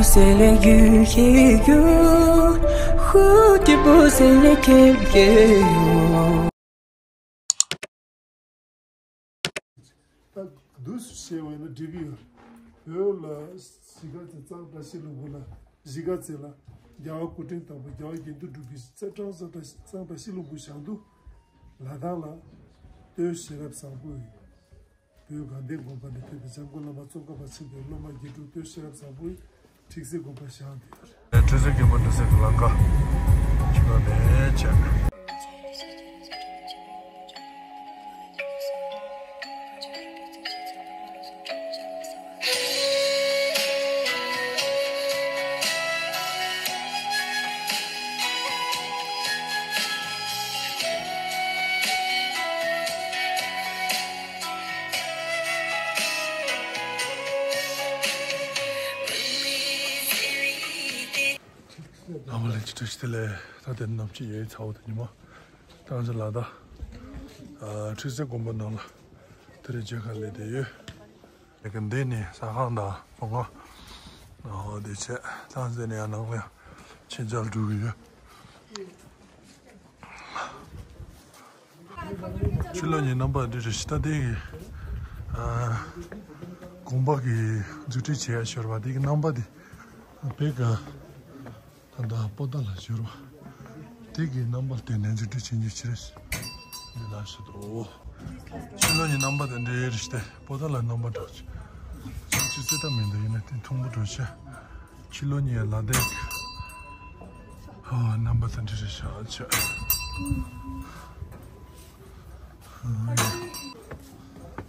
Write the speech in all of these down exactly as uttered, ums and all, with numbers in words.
C'est les yeux qui jouent, route pour c'est les quais. ད་འདུག་སེ་བཤད་པ་ཡིན་ན་འགྲིག་གི་ཡོད། བོད་ལ་གཞིས་ཀ་རྩེ་གཙང་བཀྲ་ཤིས་ལྷུན་པོ་ལ་གཞིས་ཀ་རྩེ་ལ་རྒྱལ་བ་སྐུ་ཕྲེང་དང་པོ་རྒྱལ་བ་དགེ་འདུན་གྲུབ་ཀྱི་གཙང་གཙང་བཀྲ་ཤིས་ལྷུན་པོ་བཞེངས་འདུག་ལ་དྭགས་ལ་སྟོད་ཤེས་རབ་བཟང་པོ་ཡིན། བོད་དགའ་ལྡན་དགོན་པ་ནས་ཕེབས་པའི་འཇམ་མགོན་བླ་མ་ཙོང་ཁ་པ་ཆེན་པོའི་སློབ་མ་དགེ་ཕྲུག་སྟོད་ཤེས་རབ་བཟང་པོས་ཁྲིག་སེ་དགོན་པ་བཞེངས་ཏེ། ཁྲིག་སེ་དགོན་པ་འགྲོ་སའི་ལམ་ཁ་ཆུ་ནང་ནས་བྱས། རྣམ་པ་ལྷན་རྒྱས་བཀྲ་ཤིས་བདེ་ལེགས། ད་དེ་ནམ་ཕྱེད་ཡོལ་ཚར་བ་དེ་ཉི་མ་བཏང་ཚེ་ལ་ད་ཁྲིག་སེ་དགོན་པ་ནང་ལ་དེ་རིང་མཇལ་ཁ་སླེབས་བསྡད་ཡོད། ཡ་གི་འདི་ནི་ཟ་ཁང་དང་བང་ཁང་། ཨོ་དེ་བྱས་ད་འཛེགས་ནས་ཡང་ནང་ལ་ཡང་ཕྱིན་ཚར་འགྲོ་གི་ཡོད། ཕྱི་ལོགས་ནས་རྣམ་པ་འདི་རེད་ཤི་ད་དེ་གི་ཨ་དགོན་པ་གི་འཛུགས་སྐྲུན་བྱེད་ཡ་ཤོར་བ་དེ་གི་རྣམ་པ་དེ་བེ་ག་ད་ལྟ་པོ་ཏཱ་ལ་ཤོར་བ་དེ་གི་རྣམ་པ་དེ་ནས་འཛུགས་སྐྲུན་བྱེད་རྒྱུ་ཕྱིར་འདི་ལ་ཤི་དོ། ཕྱི་ལོགས་ནས་རྣམ་པ་དེ་འདྲའི་རེད་ཤི་ད་པོ་ཏཱ་ལ་རྣམ་པ་འདྲ་ཆུ་ཆུ་སེ་ད་མི་འདུག་ཡིན་ན་དེ་མཐོང་པོ་འགྲོ་ཆ། ཕྱི་ལོགས་ནས་ལ་དྭགས་ཨ་རྣམ་པ་དེ་འདྲ་རེད་ཤག་ཆ།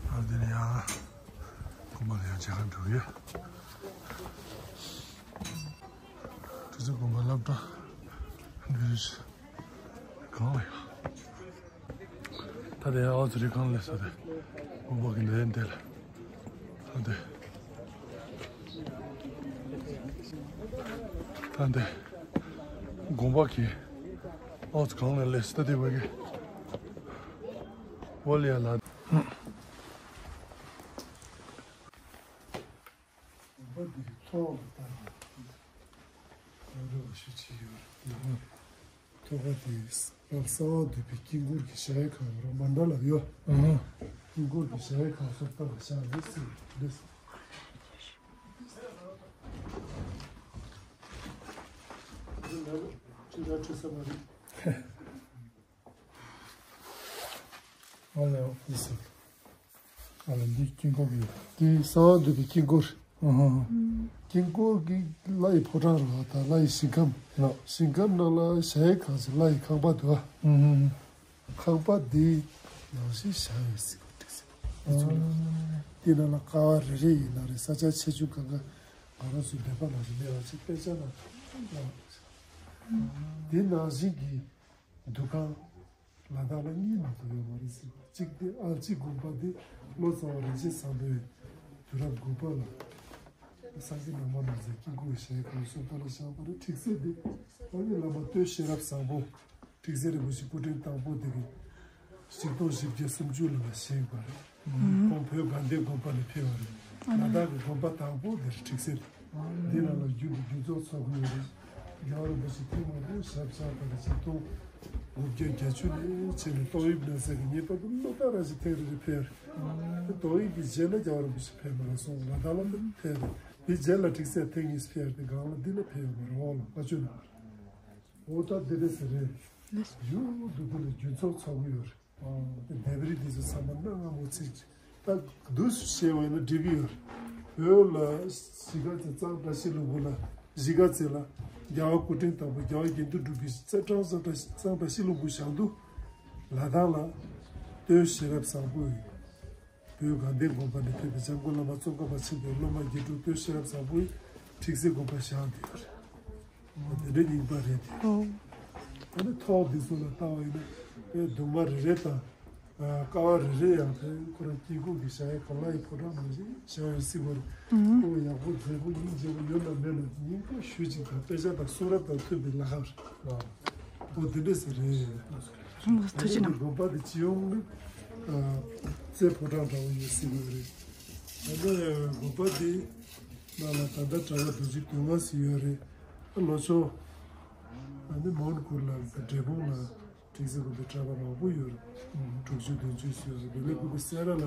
ཨ་དེ་ནས་ཡང་དགོན་པ་ལ་ཡང་མཇལ་ཁ་འགྲོ་གི་ཡོད། ཁྲིག་སེ་དགོན་པ་སློབ་གྲྭ་འདི་རེད་ཤག་གང་ལ་ཡང་། ད་དེ་ཨོ་ཙི་རི་ཁང་ལས་ས་དེ་དགོན་པ་གི་ལས་འདི་ལ་ད་དེ་ད་དེ་དགོན་པ་གི་ཨོ་ཙི་གང་ལས་ལས་ས་དེ་བ་གི་ཝོ་ལི་ཡ་ལ། དགོན་པ་འདི་ཐོག་ལ་བཏང་ནས་ཡོད་རེད་བ་ཞུ་ཅི་ཡོད་རེད། ཐོག་ཁ་དེ་རབ་གསང་བ་འདུས་པའི་དཀྱིལ་འཁོར་གྱི་གཞལ་ཡས་ཁང་རོ་མན་ཌ་ལ་ཡོད། ཨ་ཧ། དཀྱིལ་འཁོར་གྱི་གཞལ་ཡས་ཁང་སོགས་ལྟ་བ་ཤར་རེད་ཟེར་རེད། འདི་ལ་ཅི་འདྲ་འཕྲོད་ས་མ་རེད། ཨ་ལེ་ཨོ་ཕི་སི། ཨ་ལེ་འདི་དཀྱིལ་འཁོར་གྱི་འདི་གསང་བ་འདུས་པའི་དཀྱིལ་འཁོར། ཨ་ཧ། དཀྱིལ་འཁོར་གྱི་ལྷ་ཡི་ཕོ་བྲང་རེད་བ། ད་ལྷ་ཡི་ཞིང་ཁམས། ལགས། ཞིང་ཁམས་ནང་ལ་གཞལ་ཡས་ཁང་ཞིག་ལྷ་ཡི་ཁང་པ་འདུག་བ། ཨ་ཧ། ཁང་པ་འདི་ནང་བཞིན་བཞག་ཡོད་ཟེར་གོ་འདུག་ཟེར། འདི་ཚོ་ལ་འདི་ནང་ལ་ཀ་བ་རེ་རེ་ཡིན་ན་རེད། ས་ཆ་ཆེ་ཆུང་གང་ག་ང་རང་ཚོའི་འདོད་པ་ནང་བཞིན་གནས་པ་ཅིག་དཔེ་ཆ་ནང་ལ་འདི་ནང་བཞིན་གྱི་འདུ་ཁང་ལ་དྭགས་ལ་གཉིས་མ་གཏོགས་ཡོད་མ་རེད་ཟེར་བ། གཅིག་དེ་ཨ་ལྕེ་དགོན་པ་དེ་ལོ་ཙཱ་བ་རིན་ཆེན་བཟང་པོས་དུས་རབས་དགུ་པ་ལ་སངས་རྒྱས་ནང་པ་ནང་ཚན་དཀྱིལ་འཁོར་གཞལ་ཁང་གསུམ་ལྟ་ལ་བཞེངས་པ་རེད། ཁྲིག་སེ་དེ་ཨ་ནི་བླ་མ་སྟོད་ཤེས་རབ་བཟང་པོ་ཁྲིག་སེ་རིན་པོ་ཆེ་སྐུ་ཕྲེང་དང་པོ་དེ་གི་ཆིག་སྟོང་བཞི་བརྒྱ་སུམ་ཅུ་ལོ་ལ་བཞེངས་པ་རེད། ཁོང་བོད་དགའ་ལྡན་དགོན་པ་ནས་ཕེབས་པ་རེད། ལ་དྭགས་ཀྱི་དགོན་པ་དང་པོ་འདིར་ཁྲིག་སེ་རེད། འདི་ནང་ལ་རྒྱུན་དུ་རྒྱུན་ཚོགས་ཚོགས་ཀྱི་ཡོད་རེད། རྒྱལ་བ་རིན་པོ་ཆེ་ཐེངས་མང་པོ་ཞབས་བཅགས་པ་རེད། ཆིག་སྟོང་དགུ་བརྒྱ་བརྒྱད་ཅུ་ནས་བྱས་ནས་ཏོག་དབྱིབས་ན་ཚ་གི་ཉེས་པ་དུ་ལོ་ལྟར་རང་བཞིན་ཐེངས་རེ་རེ་ཕེབས་རེད། ཏོག་དབྱིབས་ཀྱི་རྗེས་ལ་རྒྱལ་བ་རིན་པོ་ཆེ་ཕེབས་མ་རེད་སོང་། ལ་དྭགས་ལ་ཕེབས་རེད། དེ་རྗེས་ལ་ཁྲིག་སེ་ཐེངས་གཉིས་ཕེབས་རེད། སྒང་ལ་འདི་ལ་ཕེབས་ཡོད་མ་རེད། འོག་ལ་བཀའ་ཆོས་ནང་རེད། འོ་ད་འདི་འདྲ་ཟེར་རེད། ཡུལ་དུ་འདི་ལ་རྒྱུན་ཚོགས་ཚོགས་ཀྱི་ཡོད་རེད། ལྡེབས་རིས་འདི་ཚོ་ཚང་མ་གནའ་སྔ་མོ་ཚིག་ད་འདུག་སེ་བཤད་པ་ཡིན་ན་འགྲིག་གི་ཡོད་རེད། བོད་ལ་གཞིས་ཀ་རྩེ་གཙང་བཀྲ་ཤིས་ལྷུན་པོ་ལ་གཞིས་ཀ་རྩེ་ལ་རྒྱལ་བ་སྐུ་ཕྲེང་དང་པོ་རྒྱལ་བ་དགེ་འདུན་གྲུབ་ཀྱི་གཙང་གཙང་བཀྲ་གཙང་བཀྲ་ཤིས་ལྷུན་པོ་བཞེངས་འདུག་ལ་དྭགས་ལ་སྟོད་ཤེས་རབ་བཟང་པོ་ཡིན། བོད་དགའ་ལྡན་དགོན་པ་ནས་ཕེབས་པའི་འཇམ་མགོན་བླ་མ་ཙོང་ཁ་པ་ཆེན་པོའི་སློབ་མ་དགེ་ཕྲུག་སྟོད་ཤེས་རབ་བཟང་པོས་ཁྲིག་སེ་དགོན་པ་བཞེངས་ཡོད་རེད། དེ་འདྲའི་རྙིང་པ་རེད་དེ། ཨོ། ཨ་ནི་ཐོག་འདི་ཚོ་ལ་ལྟ་བ་ཡིན་ན་དཔེ་གདུང་མ་རེ་རེ་དང་། ཀ་བ་རེ་རེ་ཡང་དེ་ཁོ་རང་དཀྱིལ་འཁོར་གྱི་གཞལ་ཡས་ཁང་ལྷ་ཡི་ཕོ་བྲང་ནང་བཞིན་བཞེངས་ཡོད་སྲིད་པ་རེད། ཁོ་ཡག་པོ་མཛེས་པོ་སྙིང་རྗེ་པོ་ཡོད་ན་མེད་ན་སྙིང་པོ་ཞུ་ཅིག་དང་དཔེ་ཆ་དང་གསུང་རབ་དང་མཐུན་པའི་ལྷ་ཁང་རེད། ཨོ་དེ་འདྲ་ཟེར་རེད། ཐུགས་རྗེ་གནང་། དགོན་པ་དེ་སྤྱི་ཡོངས་ནི་རྩེ་ཕོ་བྲང་འདྲ་བོ་ཡོད་སྲིད་པ་རེད། ད་ནི་དགོན་པ་དེ། ནང་ལ་ད་ལྟ་གྲྭ་པ་བདུན་ཅུ་དོན་ལྔ་ཟིན་ཡོད་རེད། ཨ་ལྷོ་ཕྱོགས་ཨ་ནི་མོན་གྷོ་ལ་འབྲས་སྤུངས་ལ་ཁྲིག་སེ་དགོན་པའི་གྲྭ་པ་མང་པོ་ཡོད་རེད། དྲུག་ཅུ་བདུན་ཅུ་ཟིན་ཡོད་རེད། དགེ་ལེགས་དགོན་པའི་སེ་ར་ལ་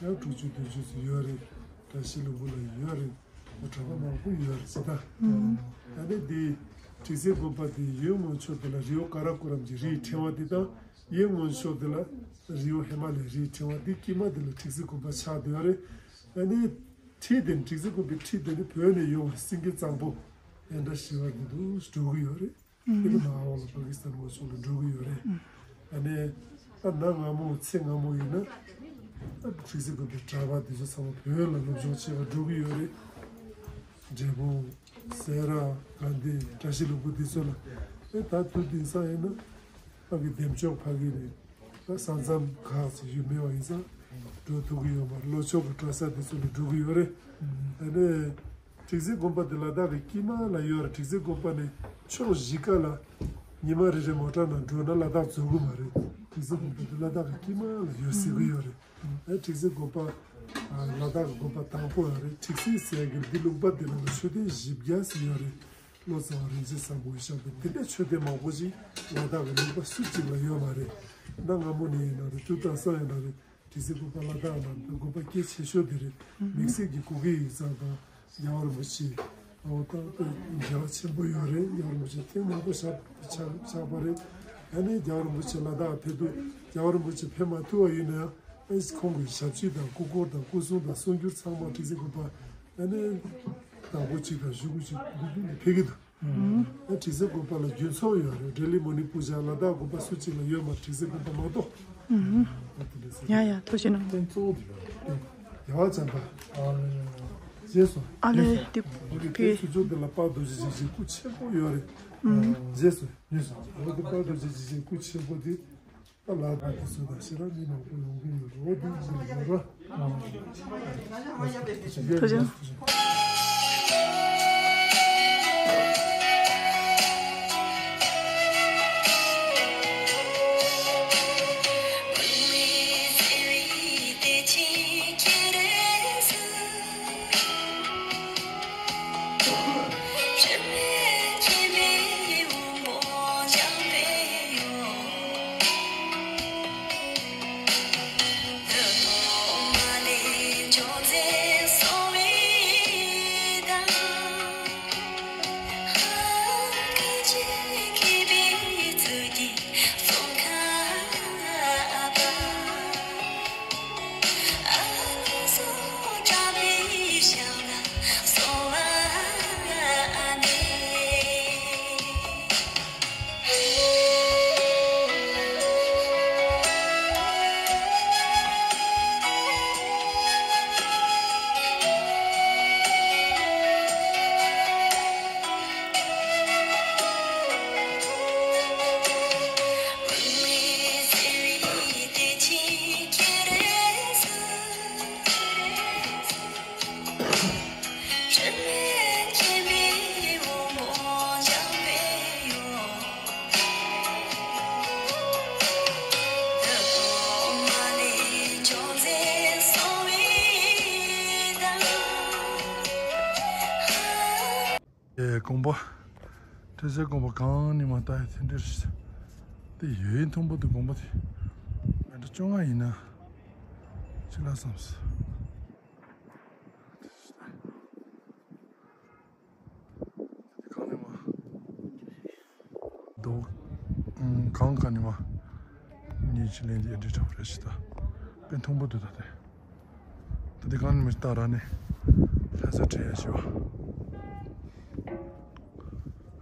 ཡང་དྲུག་ཅུ་བདུན་ཅུ་ཟིན་ཡོད་རེད། བཀྲ་ཤིས་ལྷུན་པོ་ལ་ཡོད་རེད། གྲྭ་པ་མང་པོ་ཡོད་རེད་ཟེར་ད། ཨ་ནི་འདི་ཁྲིག་སེ་དགོན་པ་འདི་ཡོལ་སྔོན་ཕྱོགས་འདི་ལ་རི་བོ་ཀ་ར་ཀོ་རམ་གྱི་རིའི་ཕྲེང་བ་འདི་དང་། གཡས་སྔོན་ཕྱོགས་འདི་ལ་རི་བོ་ཧི་མ་ལའི་རིའི་ཕྲེང་བ་འདི་དཀྱིལ་མ་འདི་ལ་ཁྲིག་སེ་དགོན་པ་ཆགས་བསྡད་ཡོད་རེད། ཨ་ནི་ཁྲིག་དེ་ཁྲིག་སེ་དགོན་པའི་ཁྲིག་དེ་ནི་བོད་ནས་ཡོང་བའི་སེང་གེ་གཙང་པོ་ཨེ་འདྲ་ཞི་བ་འདི་དུ་འགྲོ་གི་ཡོད་རེད། དེ་གི་ནང་འོག་ལ་པ་ཀི་སི་ཐན་ངོས་ཕྱོགས་ལ་འགྲོ་གི་ཡོད་རེད། ཨ་ནི་ད་གནའ་སྔ་མོ་ཚེ་སྔ་མོ་ཡིན་ན་ད་ཁྲིག་སེ་དགོན་པའི་གྲྭ་པ་འདི་ཚོ་ཚང་མ་བོད་ལ་སློབ་སྦྱོང་བྱེད་པར་འགྲོ་གི་ཡོད་རེད། འབྲས་སྤུངས། སེ་ར། དགའ་ལྡན། བཀྲ་ཤིས་ལྷུན་པོ་འདི་ཚོ་ལ་ཨེ་ད་དུས་དེང་སང་ཡིན་ན་ཕ་གི་འདེམས་ཤོག་ཕ་གི་ནས་ད་ས་མཚམས་ཁག་ཅིག་ཡོད་མེད་པ་ཡིན་ཙང་འགྲོ་ཐུབ་ཀྱི་ཡོད་མ་རེད། ལྷོ་ཕྱོགས་ཀྱི་གྲྭ་ས་འདི་ཚོ་ལ་འགྲོ་གི་ཡོད་རེད། ཨ་ནི་ཁྲིག་སེ་དགོན་པ་འདི་ལ་དྭགས་ཀྱི་དཀྱིལ་མ་ལ་ཡོད་རེད། ཁྲིག་སེ་དགོན་པ་ནས་ཕྱོགས་བཞི་ཀ་ལ་ཉི་མ་རེ་རེ་མོ་ཊ་ནང་འགྲོ་ན་ལ་དྭགས་འཛུལ་གི་མ་རེད། ཁྲིག་སེ་དགོན་པ་འདི་ལ་དྭགས་ཀྱི་དཀྱིལ་མ་ལ་ཡོད་ཟེར་གི་ཡོད་རེད། ཨེ་ཁྲིག་སེ་དགོན་པ། ཨ་ལ་དྭགས་ཀྱི་དགོན་པ་དང་པོ་ཡང་རེད། ཁྲིག་སེ་ཟེར་ཡ་གི་འདི་ལུང་པ་འདི་ནང་ལ་མཆོད་རྟེན་བཞི་བརྒྱ་ཟིན་ཡོད་རེད། ལོ་ཙཱ་བ་རིན་ཆེན་བཟང་པོ་ཡིས་བཞེངས་པའི་འདི་འདྲའི་མཆོད་རྟེན་མང་པོ་ཞིག་ལ་དྭགས་ཀྱི་ལུང་པ་སུ་གཅིག་ལ་ཡོད་མ་རེད། གནའ་སྔ་མོ་ནས་ཡིན་ན་རེད། དུས་དང་སང་ཡིན་ན་རེད། ཁྲིག་སེ་དགོན་པ་ལ་དྭགས་ནང་དུ་དགོན་པ་གལ་ཆེ་ཤོས་དེ་རེད། དམིགས་བསལ་གྱི་གུ་གེ་ཡིག་ཚང་དང་རྒྱལ་བ་རིན་པོ་ཆེ། ཨོ་ད་ལྟ་རྒྱལ་བ་ཆེན་པོ་ཡོད་རེད། རྒྱལ་བ་རིན་པོ་ཆེ་ཐེངས་མང་པོ་ཞབས་ཆགས་ཆགས་པ་རེད། ཨ་ནི་རྒྱལ་བ་རིན་པོ་ཆེ་ལ་དྭགས་ཕེབས་དུས་རྒྱལ་བ་རིན་པོ་ཆེ་ཕེབས་མ་ཐུབ་པ་ཡིན་ན་ཡང་ཨེ་ཁོང་གི་ཞབས་ཕྱི་དང་སྐུ་འཁོར་དང་སྐུ་གསུང་དང་གསུང་སྒྱུར་ཚང་མ་ཁྲིག་སེ་དགོན་པ་ཨ་ནི་དང་པོ་གཅིག་དང་གཞུག་གུ་གཅིག་འགོ་འཛུགས་ནས་ཕེབས་ཀྱི་འདུག་ཨ་ཁྲིག་སེ་དགོན་པ་ལ་རྒྱུན་ཚོགས་ཡོད་རེད། འབྲས་ལི་མོ་ནི་པུ་ཇ་ལ་དྭགས་དགོན་པ་སུ་གཅིག་ལ་ཡོད་མ་ཁྲིག་སེ་དགོན་པ་མ་གཏོགས། ཨ་དེ་འདྲ་ཟེར། ཡ་ཡ་ཐུགས་རྗེ་གནང་། རྟེན་གཙོ་བོ་དེ་རེད། རྒྱལ་བ་བྱམས་པ། རྗེས་སུ། ཨ་ལེ་དེ་ཨ་ནི་དེ་ཕི་ཚོ་ཚོ་དེ་ལ་དཔལ་རྡོ་རྗེ་འཇིགས་བྱེད་སྐུ་ཆེན་པོ་ཡོད་རེད། རྗེས་སུ་ནུས་སོ། འོ་དེ་དཔལ་རྡོ་རྗེ་འཇིགས་བྱེད་སྐུ་ཆེན་པོ་དེ་ད་ལ་དྭགས་དེ་ཚོ་དང་ཤེས་རབ་མི་མང་པོ་ཡོང་གི་ཡོད་རེད། འོ་དེ་འཇིགས་ཡོད་རེད། ཐུགས་རྗེ་གནང་། ཨེ་དགོན་པ། ཁྲི་སྲོང་དགོན་པ་གང་ནས་མ་བལྟ་ཡ་དེ་འདྲ་རེད། དེ་ཡོད་མཐོན་པོ་དེ་དགོན་པ་དེ་མི་ཊར་བཅོ་ལྔ་ཡིན་ན་ཅིག་ལ་བསམས། གང་ནས་མ། དོ། གང་ག་ནས་མ། ཉིན་ཅི་ལེན་དེ་འདྲི་ཐོབ་རེ་ཞིག་ད། དཔེ་མཐོན་པོ་འདུག་ད་དེ། ད་དེ་གང་ནས་མི་ལྟ་ར་ནས། ལྷ་ས་ཁྲལ་ཡ་ཞིག་བ།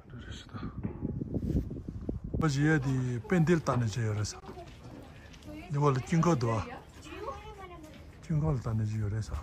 འདྲི་རེ་ཞིག་ད། པ་ཞིག་ཡ་དེ་དཔེ་འདིར་ལྟ་ནས་བྱས་ཡོད་རེད་ས། འདི་བ་ལ་དཀྱིལ་འཁོར་འདུག་ཨ། དཀྱིལ་འཁོར་ལ་ལྟ་ནས་ཅི་ཡོད་རེད་ཟེར།